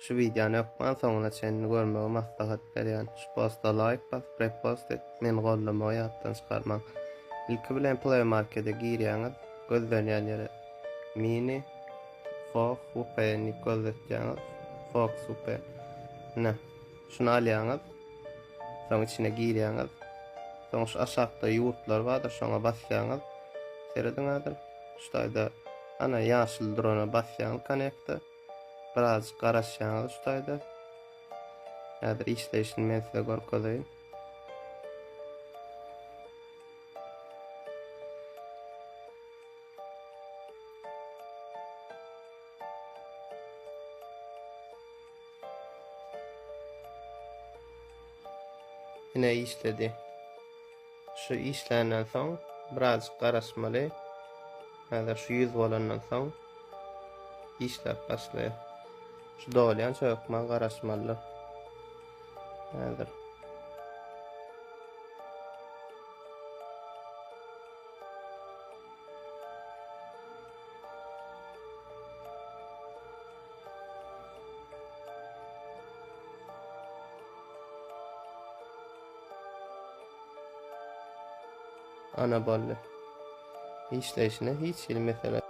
Şu wideony hökman soňuna çenli görmegi maslahat berýän. Şu posta laýk basyp repost edip meni goldamagy ýatdan çykarmaň. Ilki bilen Play Markete girýäňiz, gözlenýän ýere Mini Fox VPN diýip gözletýäňiz. Fox VPN. Ine, şuny alýaňyz. Soň içine girýäňiz. Soň şu aşakda ýurtlar bardyr, şoňa basýaňyz. Serediň häzir. Şu taýda ana ýaşyl durana basýaňyz connect-e. Birazjyk garaşýaňyz şu taýda. Häzir işleýşini men size görkezeýin. Ine işledi. Şu işländen soň birazjyk garaşmaly. Häzir şu 100 bolandan soň işläp başlaýar. Şu dolýança hökman garaşmalydyr. Häzir. Ana boldy. Işleýşine hiç hili mesele.